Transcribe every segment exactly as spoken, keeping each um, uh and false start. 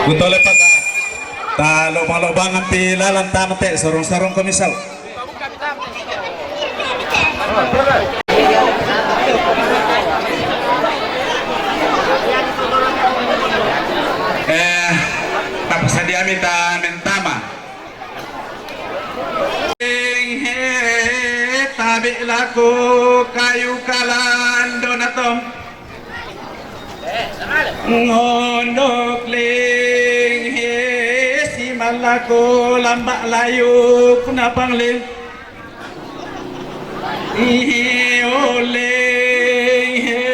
Butole pa ta, ta lobang-lobangan pi lalan tama te, sarung-sarung kami sau. Eh, tapasadiami ta mentama. He, tabe' lako kayu kalan donatom. Ngondok leng he, simallako lamba' layuk napangling. Ihi oleng he,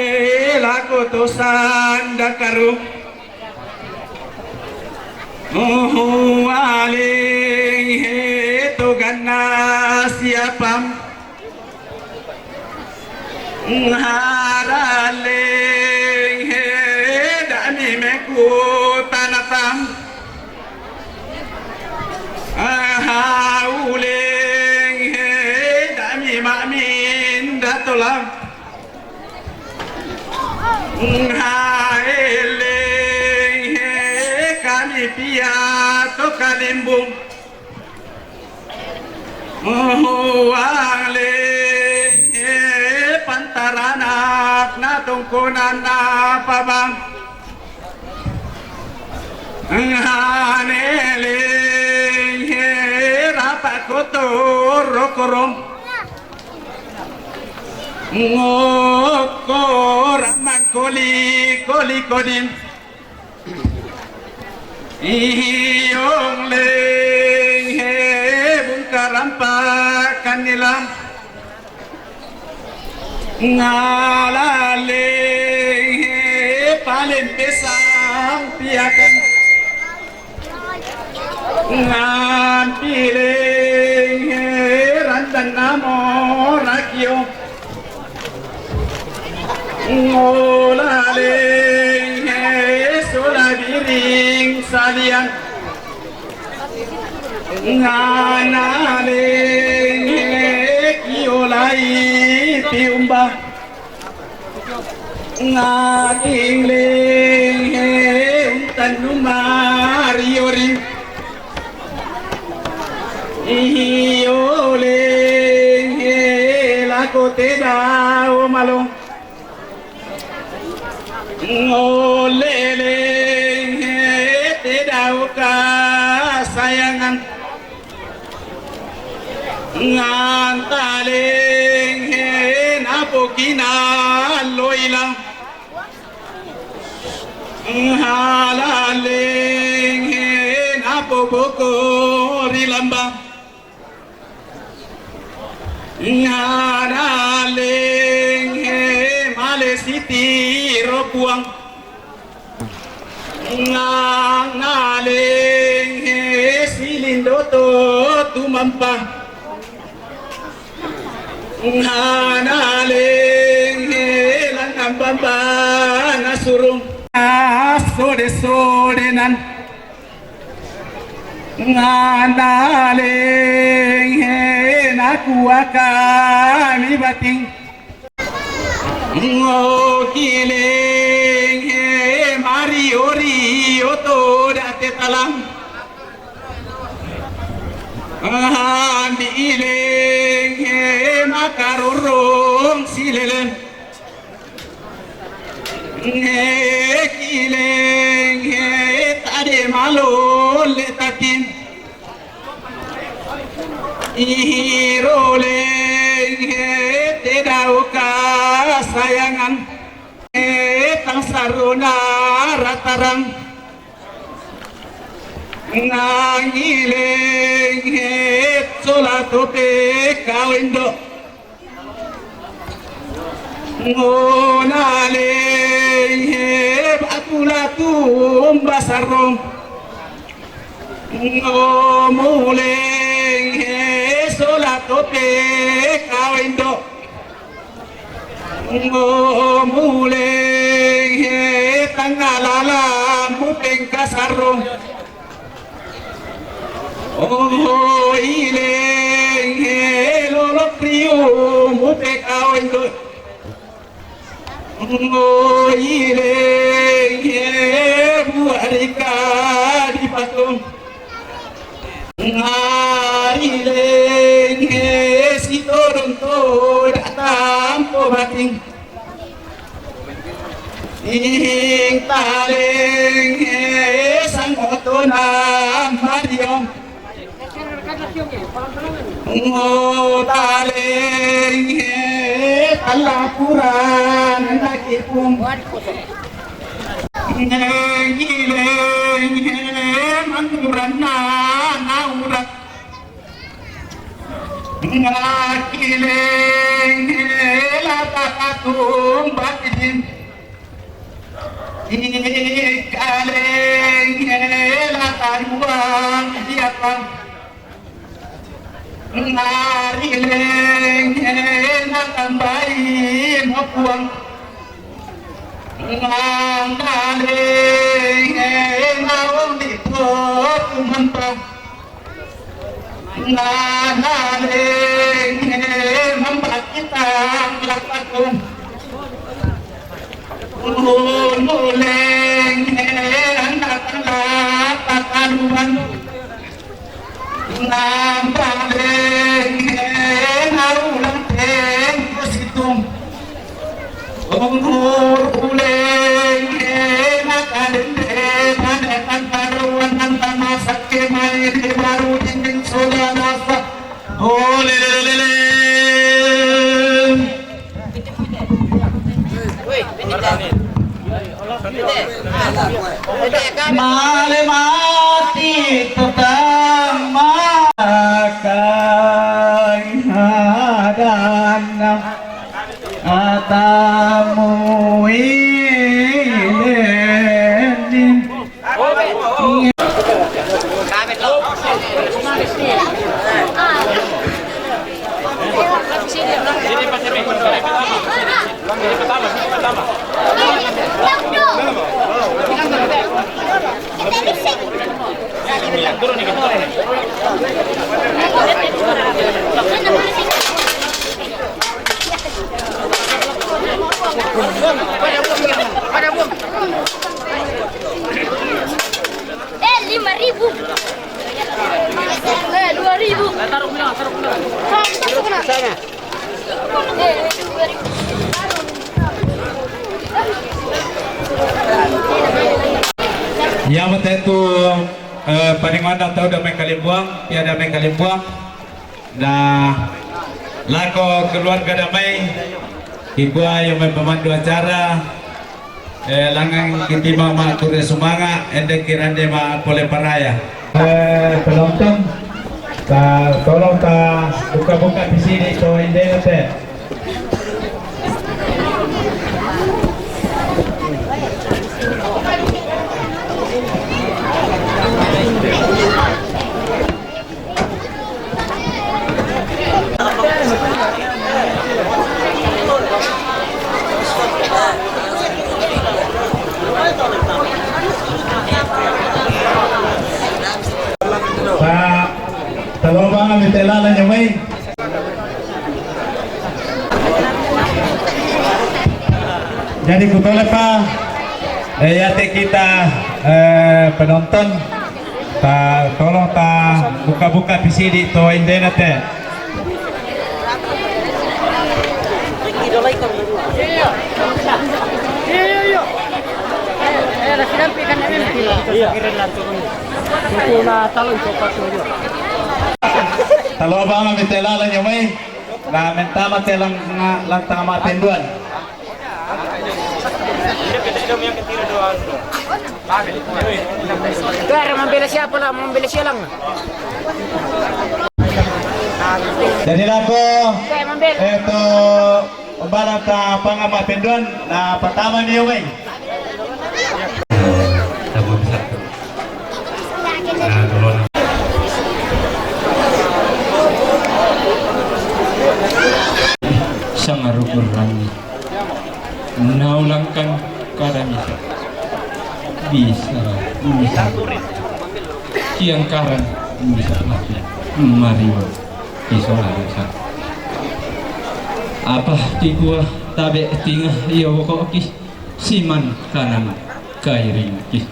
lako to sanda karu. Uhualeng he, to ganna' siapam. Ngaraleng he, da'mi mekutanatang. Ahauleng he, da'mi ma'minda tolang. Haeleng he, kami pia to kalimbung. Muhuang leng he, pantaranak na tongkonan na pabang. Ngane leng he, rapa kotor rokorong. Ngokor mangkoli-koli kodim. Ihiyong leng he, bungkarampa kanilang. Ngalaleng he, palempesang piakan. Ngambileng he, randang namo rakio. Ngolaleng he, sola biring salian. Nganaleng he, kiolai piumba. Ngating leng he, untan numariori. Ihioleng he, lako tedao malong. Ngoleleng he, tedao kasayangan. Ngantaleng he, napokina loilang. Ngalaleng he, napoboko ri lamba. Ngalaleng he, male siti ropuang. Ngangaleng he, silindo to tumampa. Nganaleng he, langan bamba nasurung. Asode-sodenan. Nganaleng he, nakuaka mi bating. Ngokileng he, mario-rio to date talang. Hambileng he, makarorong silelen. Ngekileng he, tade malole tatin. Ihiroleng he, tedao kasayangan. He, tangsarona ratarang. Ngangileng he, sola tope kawendo. Ngonaleng he, bakula tumba sarong. Ngomuleng he, sola tope kawendo. Ngomuleng he, tangalala mupeng kasarong. Oho ileng he, lolok riu mupeng kawendo. Oho ileng he, buarika He si todong to da tampo bating. Ing taleng he sang oto na mariong. Ngo taleng he talapuran nakipung. Ngileng he manguran na naurat. Ngakileng he la takatung batidin. Ikaleng la taruang diakang. Ngarileng na tambai mapuang. Ngangaleng na ong di po tumampa. Ngangaleng mambakitang lakatong. Ngunuleng anak lakataruan. Ngambaleng naulang teng kusitung. Ungkur uleng nakalende banetan karuan nang tamasak kemai di baru dinding soda nasa. Olelelelele. Male mati tutang makai hadan atamu ilendin. Eh, lima ribu. Eh, dua ribu. Sana. Eh, dua ribu. Iya, mate tu, eh, paling mana tahu damai kalimbuang, tiada damai kalimbuang. Nah, lako keluarga damai, kikua yang main pemandu acara, eh, langang kiti mama kure sumanga, ende kirande ma pole paraya. Eh, penonton, ta, tolong ta buka-buka di sini, so ende te. Sa talobang ami telala nyamai. Jadi kutole pa, eh, yate kita, eh, penonton, ta tolong ta buka-buka P C D to indena te. Iya. Talo bang ami telala nyamai. Na mentama telang nga lantang ama tenduan. Gara membela siapa lah, membela sialang. Jadi lako, eto, umbala ta pangama tenduan, na pertama ni umai. Tamu bisa. Sangarukur rangi naulangkan kadang bisa bisa kiang karang bisa mati mariwa iso bisa apa tikua tabe tingah iya woko okis siman kanan kairing kis.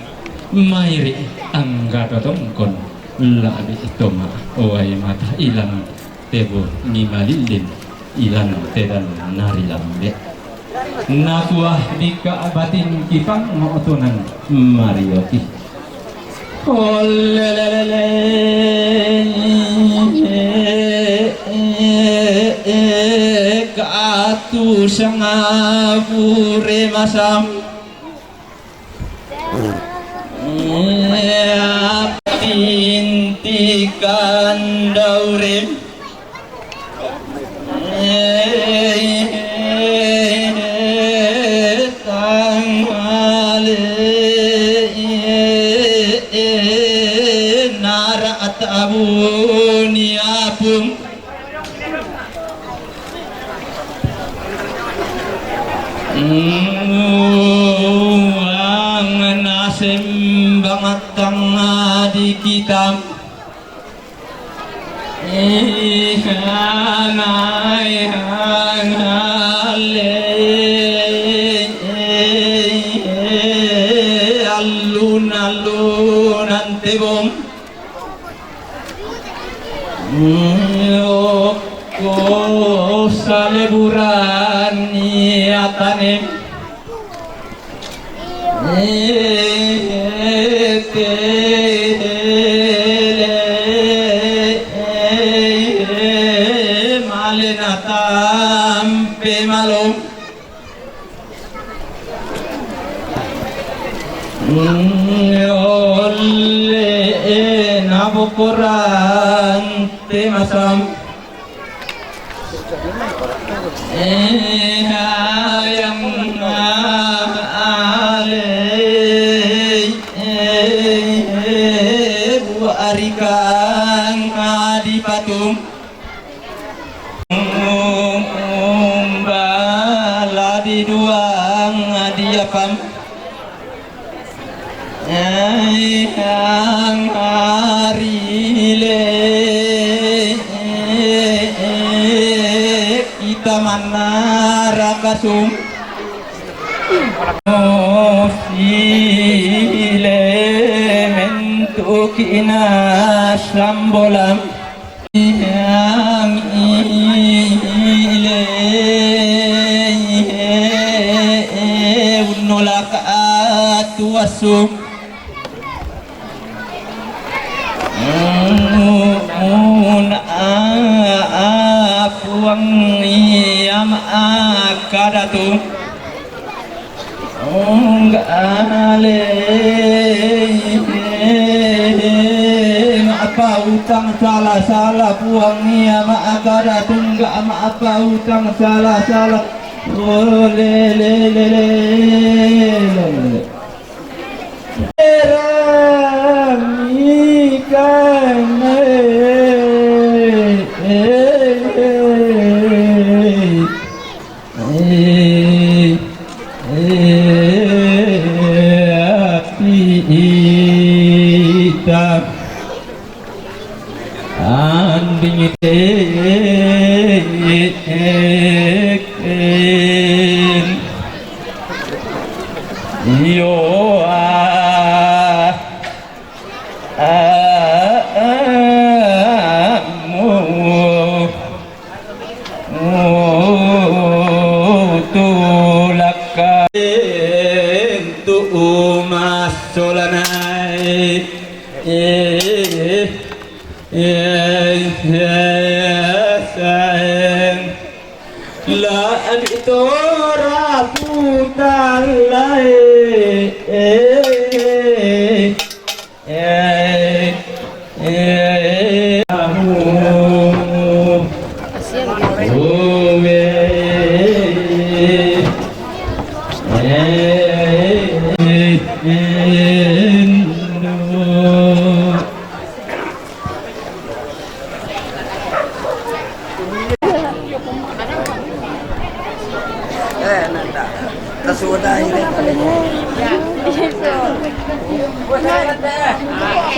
Mairi anggato tongkon labi toma owai mata ilang Tebo ni malilin ilan tedan nari lambe. Nakuah dika batin kipang ngotonan marioki. Olelelele, katu sangabure masam. Tintikan daurem. Tanggale nara atabuni apung. Ang nasembang tanga di kitam. Ihanai hangale. Alun-alun antebom. Okko saleburan niatane. Tele malena tampe malong. Olle nabokoran te masam. Ehayang ale buarikang adipatung. Umbala di duang diapam. Ehang arile kita manara kasum. Sile mentuki ina sambolam. Yang ile unolak atuasu. Mun apuang iam akadatu. Ong ale maapa utang sala-sala puang ia maaka datungga maapa utang sala-sala. Oh, le, le, le, le, le, le. Erang ikan, eh, eh, eh, eh. Eh, eh, ita anding iten yo a amu. Tulakka tu umas solanai. Eh, eh, eh, sayang. La di tora putalai. Eh, eh, eh, amu. Uwe. Eh, eh, eh,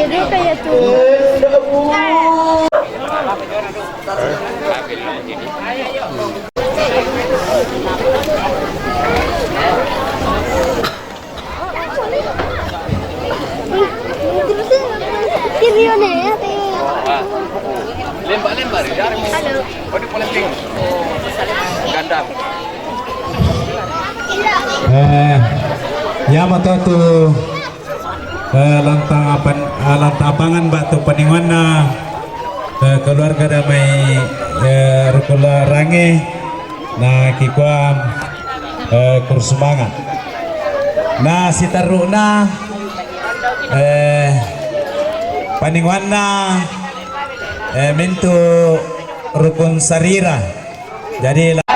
Jadi kayak tuh. Eh, iya matu tu, eh, lantang apan, eh, lantang apangan ba tu paninguanna, eh, keluarga damai, eh, rukula range na kikua, eh, kursumangan. Na sitarru'na, eh, paninguanna, eh, mintu rukun sarira. Jadi la-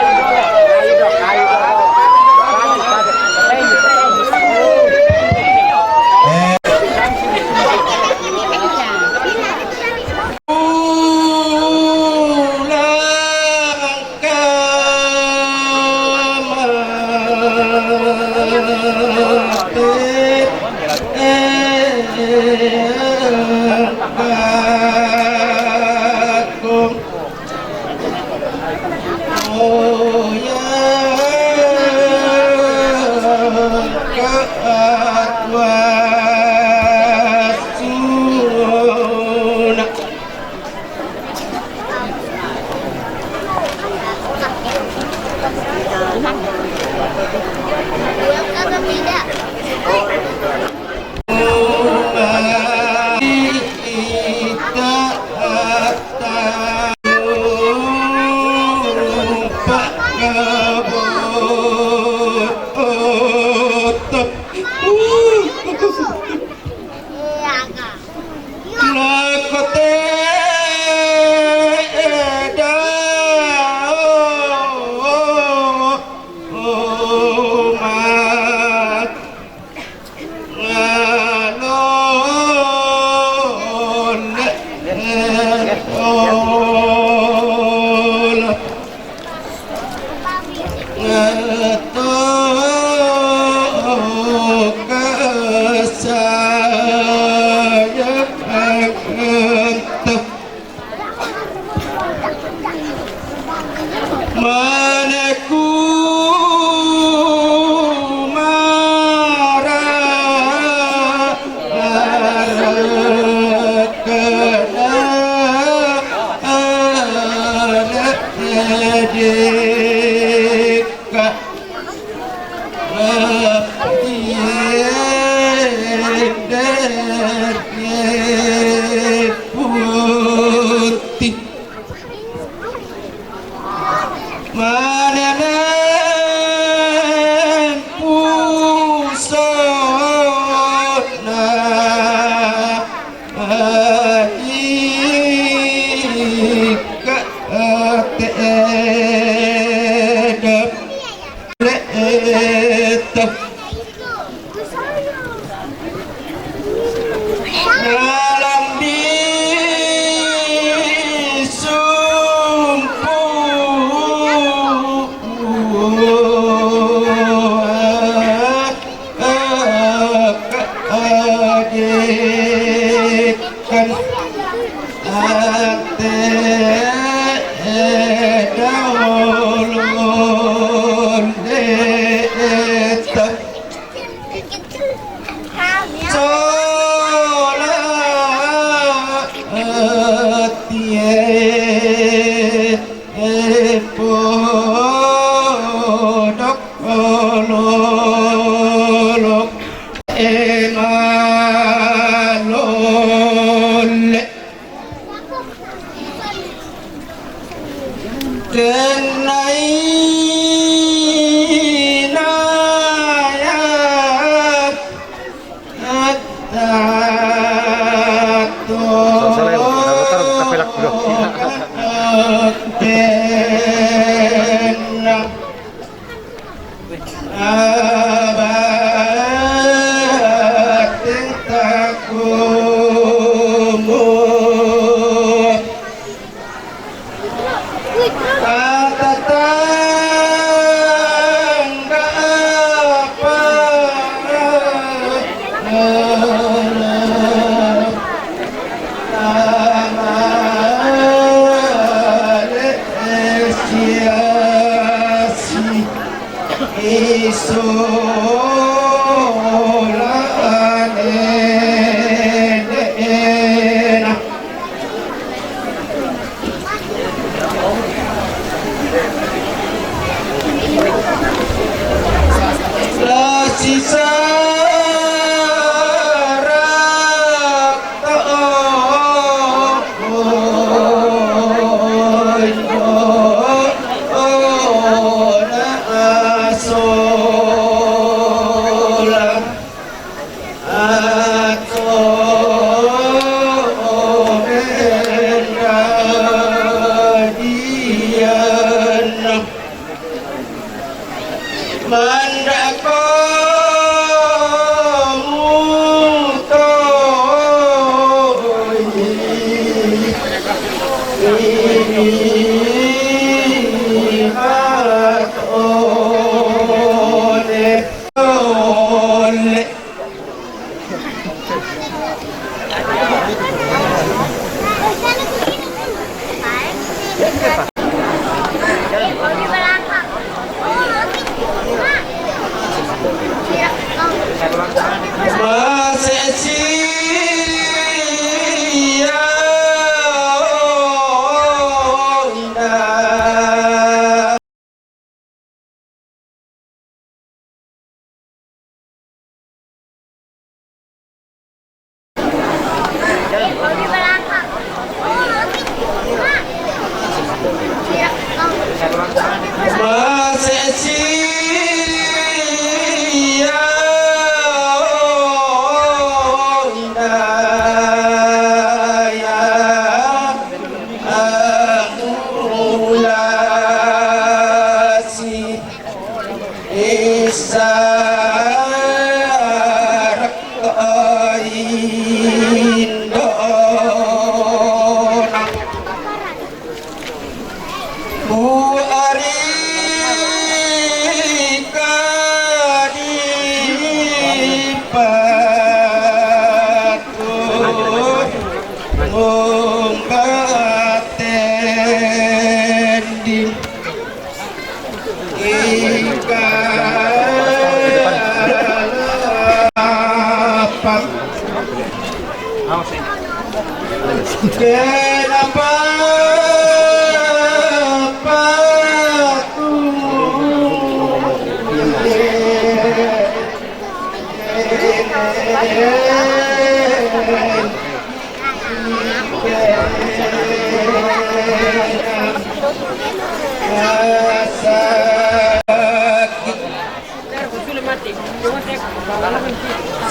Mandako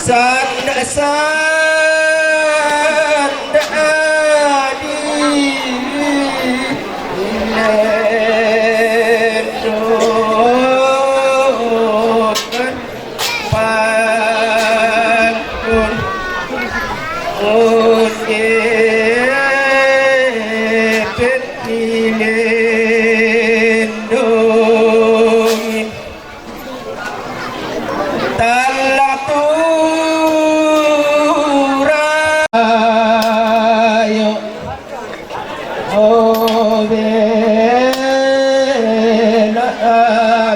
Sanda, sanda, adi, ilendo. Pantun unde petilendongin tala turayo. Obela,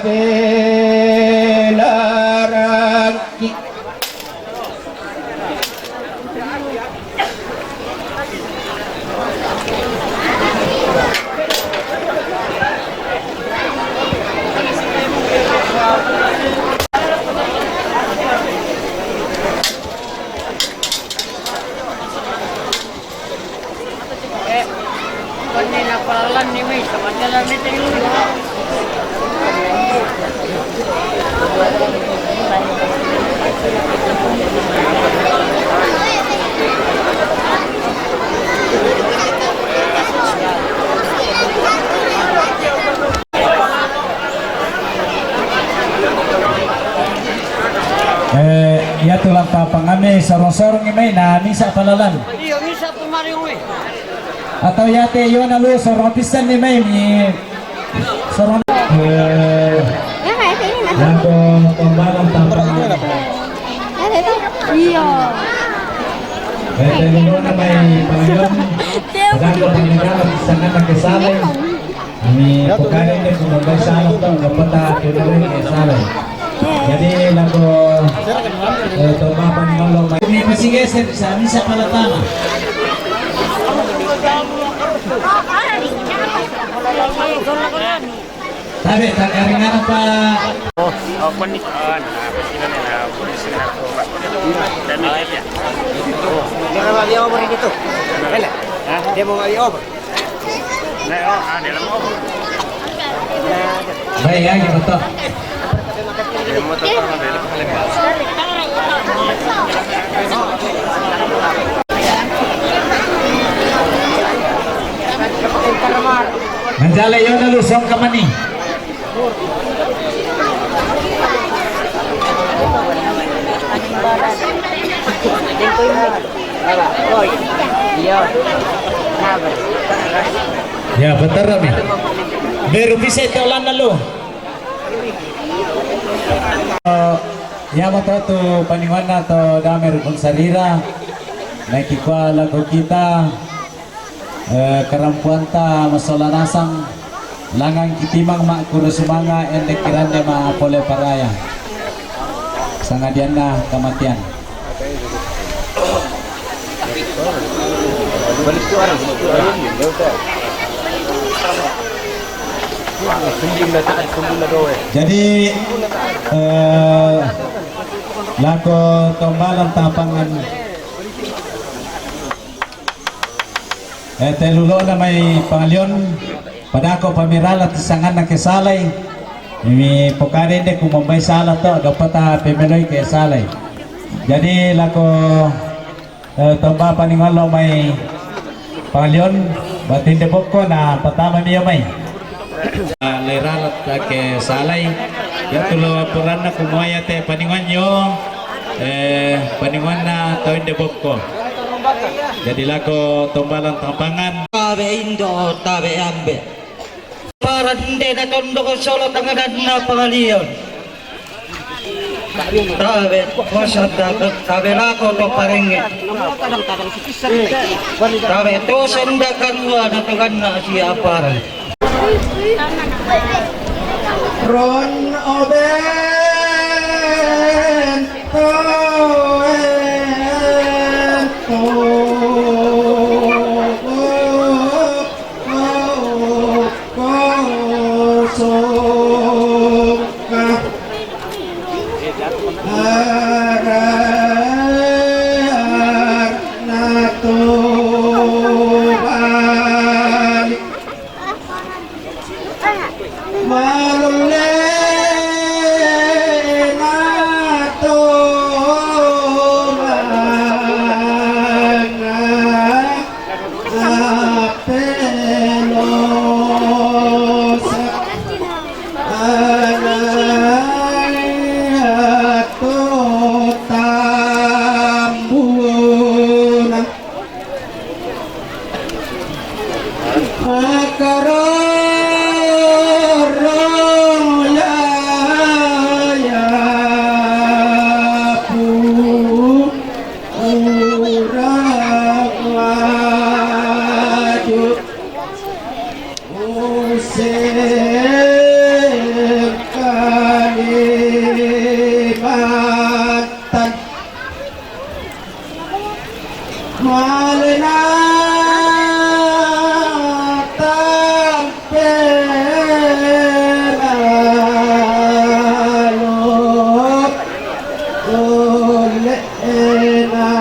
obela rangki. Eh, ya tulang tapang kami, sarong-sarong ni mai na misa palalan. Iyo, misa pumariong, eh. Atau yate, iyo na lu, sarong pisan ni mai, ni sarong. Eh, ya, kayak ini, nah. Yang ke pembalang tapang. Ya, itu. Iyo. Eh, dari mana mai pangayong? Yang ke pangayong, sana nak ke sana. Ami pagkain din kung may sala to, kapata, pinagay, may sala. Jadi, lagu, eh, tumba pa ni Lolo, may, may pasigay sa, sa, sa palatama. Tabi, tagaringan pa. Oh, oh, kuwan ni, ah, na, sino na, na, sino na, oh, ba? Dami kaya. Dia mau beli over dito. Kaya? Ha? Dia mau beli over. Baik ya, gitu toh. Manjala yo na lusong kamani. Ya, betul, Rami. Meru bisa itu lan lalu. Eh, ya, mata tu paniwana to damer bangsa rira. Naiki kwa lagu kita. Eh, karampuanta masola nasang, langang kitimang ma kuro sumanga, ende kirande ma pole paraya. Sangadianna kamatian. Jadi, eh, lako tombalan tapangan. Eh, telu lo na mai pangalion, padako pamirala tisangan na ke salai. Mi pokade de kumambai sala to, dopata pemeloi ke salai. Jadi lako, eh, tomba paningalo mai pangalion, batin de boko na patama mio mai. Leran ta ke salai. Ya tulo poranna kumaya te paninguan yo. Eh, paninguanna tawin de bokko. Jadi lako tombalan tampangan. Tabe indo, tabe ambe. Parande na tondok solo tangadanna pangalion. Tabe, kosanda, tabe lako to parenge. Tabe to senda karua na toganna si aparan. Ron oben to en to. Kosong. Kalimantan. Malena tampe lalo oleh enawo.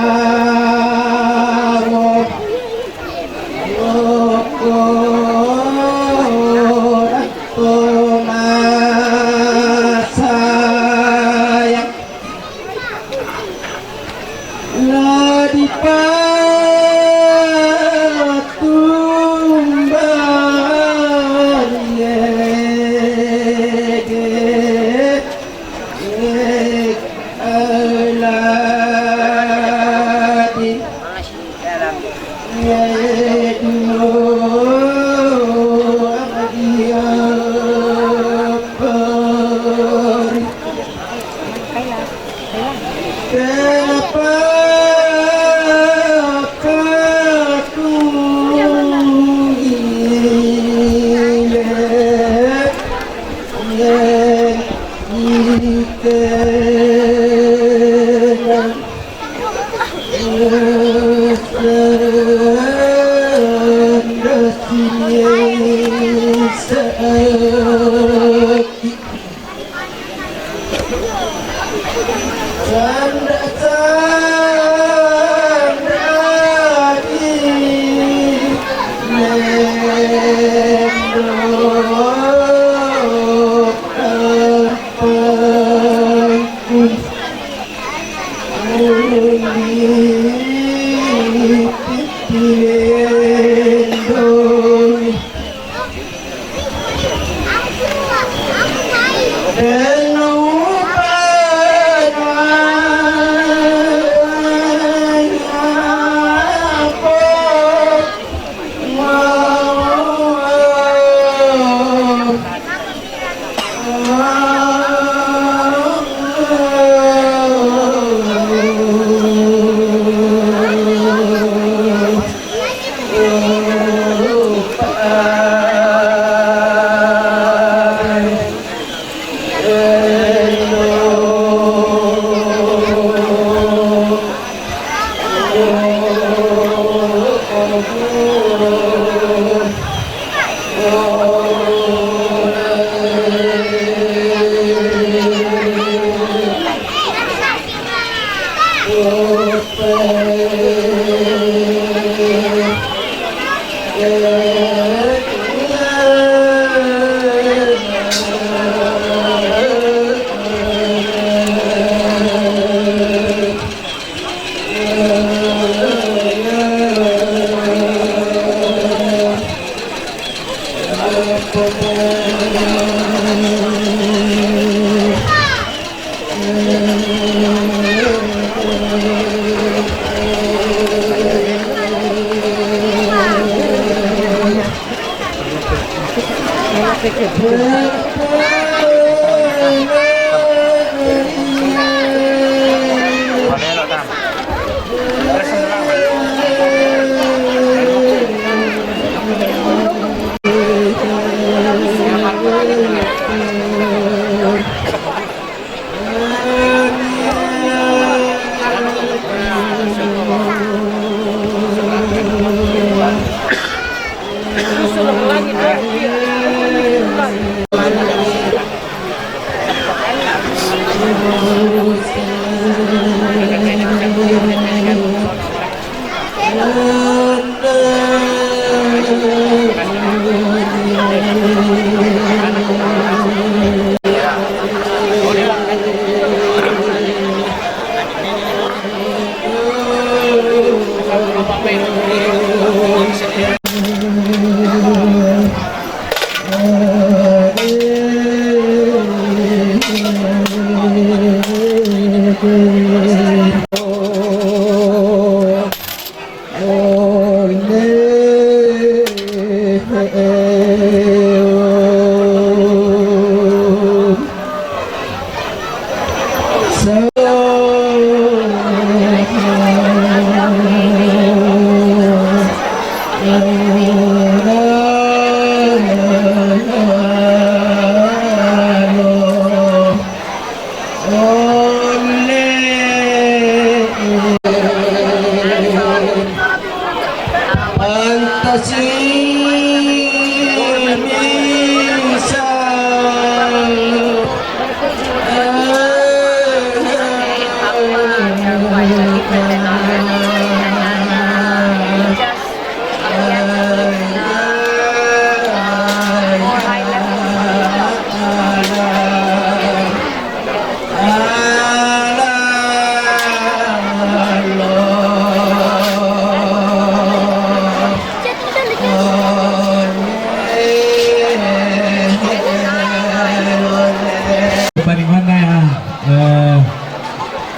Paringohon, eh,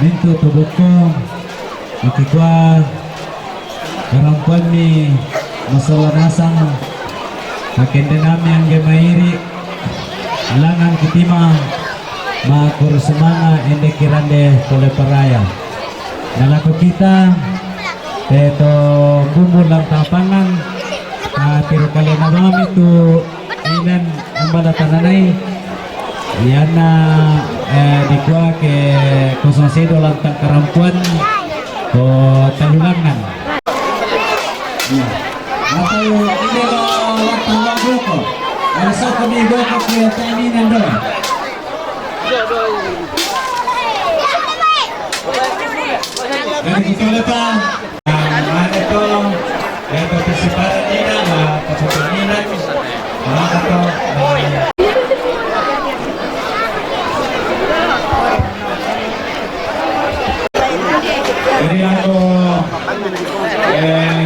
mintu' tu buku, makikua, karampuan mi masalah nasang, pakendenami angge mairi, langan kitima, makurusumanga ende kirande pole paraya. Nalako kita, teto bumbu lam tapangan, ah, tiru kalena mami tu inan umbala tananai, iana, eh, dikua ke kosong sedo lantang karampuan ko talulangan. Iya. Atau ini lo lantang lo boko. Ada satu mi boko ke tani nando. Jadi kita lepas. Mane to, eh, partisiparan ina, ma partisiparan ina, maka to, eh. Jadi aku, eh,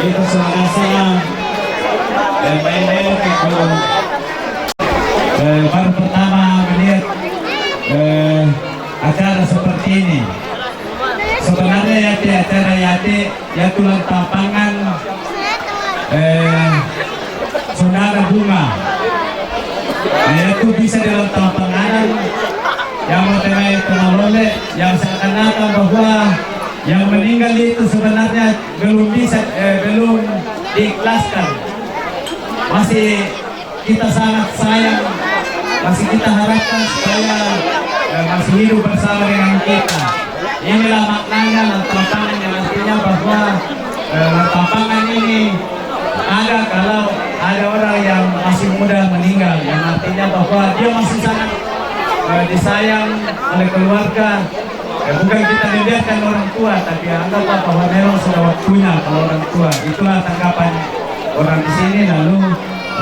itu salah salah, eh, main, eh, aku, eh, baru pertama. Pangan, eh, saudara Bunga. Nah, itu bisa dalam tampang kanan yang mau tenai tengah lole, yang seakan-akan bahwa yang meninggal itu sebenarnya belum bisa, eh, belum diikhlaskan. Masih kita sangat sayang, masih kita harapkan supaya, eh, masih hidup bersama dengan kita. Inilah maknanya dan tantangannya, artinya bahwa, eh, tantangan ini ada kalau ada orang yang masih muda meninggal, yang artinya bahwa dia masih sangat, eh, disayang oleh keluarga. Ya, bukan kita membiarkan orang tua, tapi anggaplah bahwa memang sudah waktunya kalau orang tua. Itulah tanggapan orang di sini, lalu,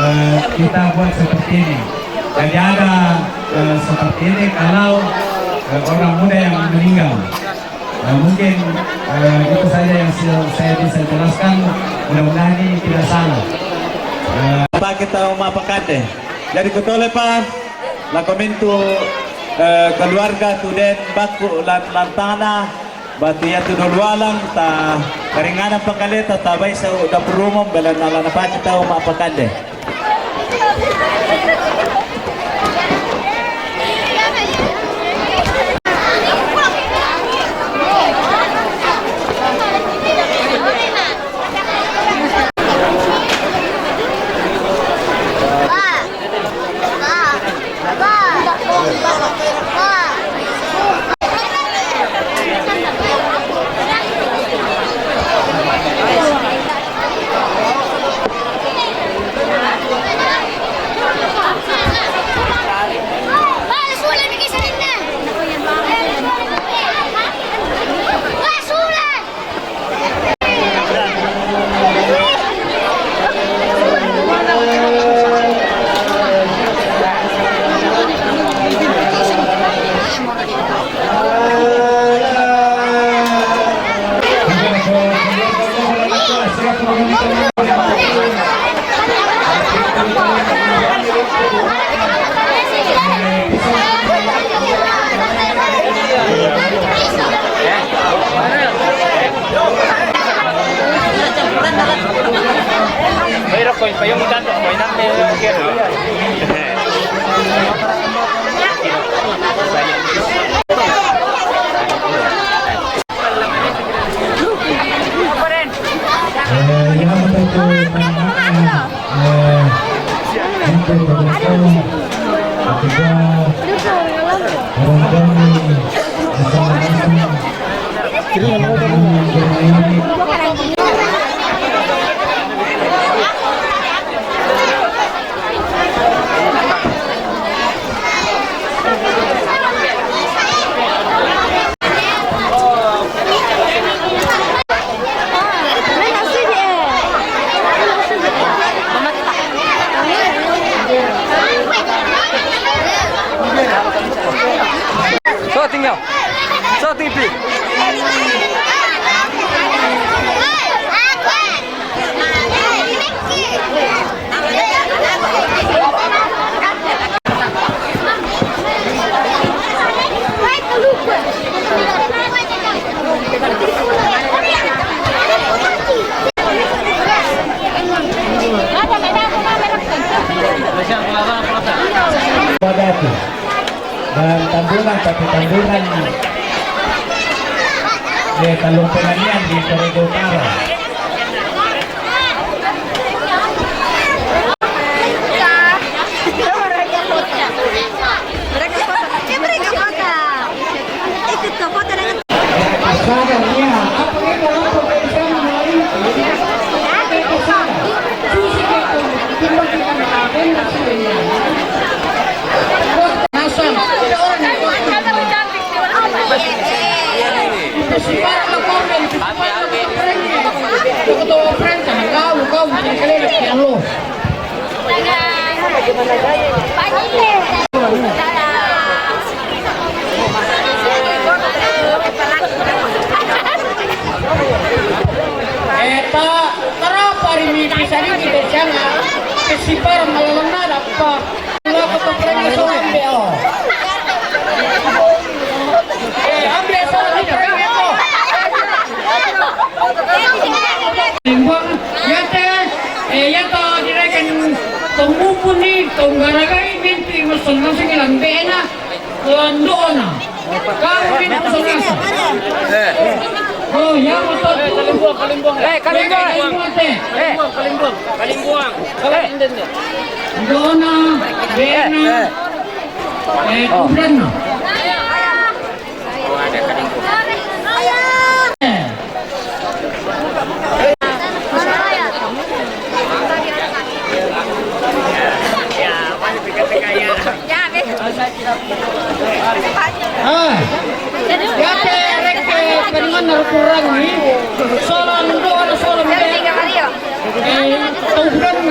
eh, kita buat seperti ini. Jadi ada, eh, seperti ini kalau, eh, orang muda yang meninggal. Nah, mungkin, eh, itu saja yang si-, saya bisa jelaskan. Mudah-mudahan ini tidak salah. Eh, Pak kita Uma Pakande. Jadi kutole Pak, la komentu, eh, keluarga tuden baku lan, lan tanah, batu yatu dolualang, ta karinganan pakaleta, ta baisa dapur umum, bela nala napaki tau ma pakande. So tinggal. So tipi. Wadatu. Dan Tambunan, tapi Tambunan, eh, Talung Penanian di Toraja Utara. Eh, ta, tarapa ri mi pisadiki te sianga, ke sipara malalana dapa. Ngapa to prenge so ambe o. Eh, ambe so di prenge ko. Garagai mintu i masing-masing ilang bena, lando'na. Kami mintu masing-masing. Oh, ya, betul. Kalimbuang, kalimbuang. Eh, kalimbuang. Kalimbuang, kalimbuang. Kalimbuang. Lando'na, bena, eh, kuburanna. Ah, yate rekke panenganna kurangi, sola do'na sola mende. Eh, tau bulanna.